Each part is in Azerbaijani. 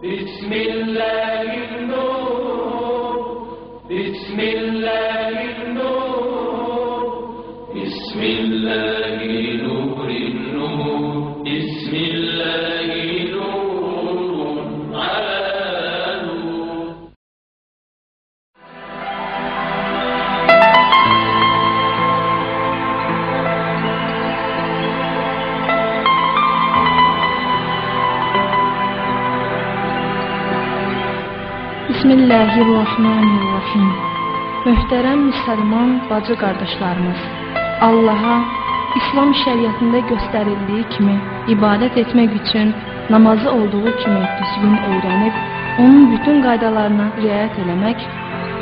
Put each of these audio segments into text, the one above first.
Bismillahirrahmanirrahim. Bismillahirrahmanirrahim. Bismillahirrahmanirrahim. Bismillahirrahmanirrahim. Ala nur. Bismillahirrahmanirrahim. Möhtərəm müsəlman bacı qardaşlarımız, Allaha İslam şəriətində göstərildiyi kimi ibadət etmək üçün namazı olduğu kimi düzgün öyrənib, onun bütün qaydalarına riayət eləmək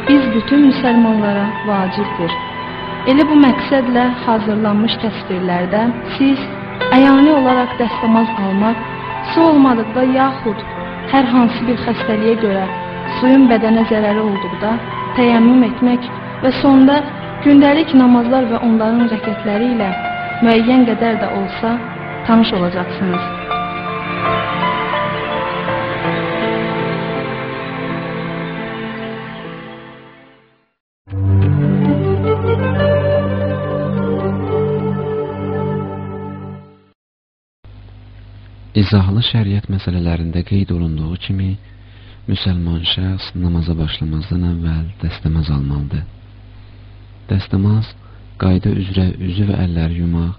biz bütün müsəlmanlara vacibdir. Elə bu məqsədlə hazırlanmış təsvirlərdə siz əyani olaraq dəstəmaz almaq, su olmadıqda yaxud hər hansı bir xəstəliyə görə suyun bədənə zərəri olduqda təyəmmüm etmək və sonda gündəlik namazlar və onların rəkətləri ilə müəyyən qədər də olsa tanış olacaqsınız. İzahlı şəriət məsələlərində qeyd olunduğu kimi, müsəlman şəxs namaza başlamazdan əvvəl dəstəmaz almalıdır. Dəstəmaz, qayda üzrə üzü və əlləri yumaq,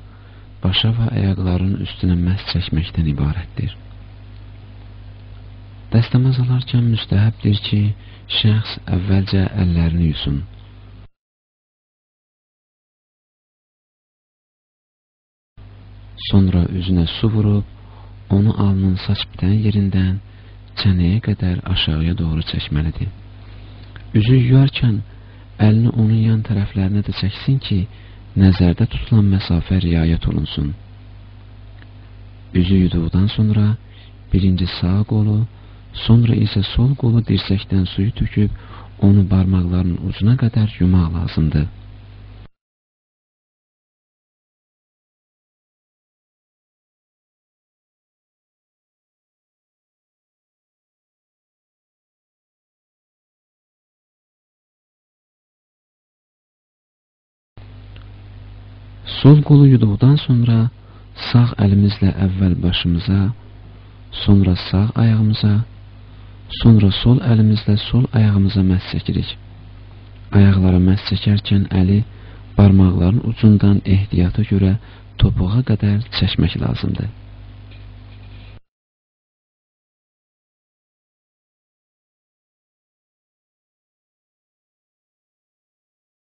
başa və ayaqların üstünə məhz çəkməkdən ibarətdir. Dəstəmaz alarkən müstəhəbdir ki, şəxs əvvəlcə əllərini yusun. Sonra üzünə su vurub, onu alnın saç bitən yerindən çənəyə qədər aşağıya doğru çəkməlidir. Üzü yuyarkən əlini onun yan tərəflərinə də çəksin ki, nəzərdə tutulan məsafə riayət olunsun. Üzü yuduqdan sonra birinci sağ qolu, sonra isə sol qolu dirsəkdən suyu töküb, onu barmaqlarının ucuna qədər yumaq lazımdır. Sol qolu yuduqdan sonra sağ əlimizlə əvvəl başımıza, sonra sağ ayağımıza, sonra sol əlimizlə sol ayağımıza məhz çəkirik. Ayaqlara məhz çəkərkən əli barmaqların ucundan ehtiyata görə topuğa qədər çəkmək lazımdır.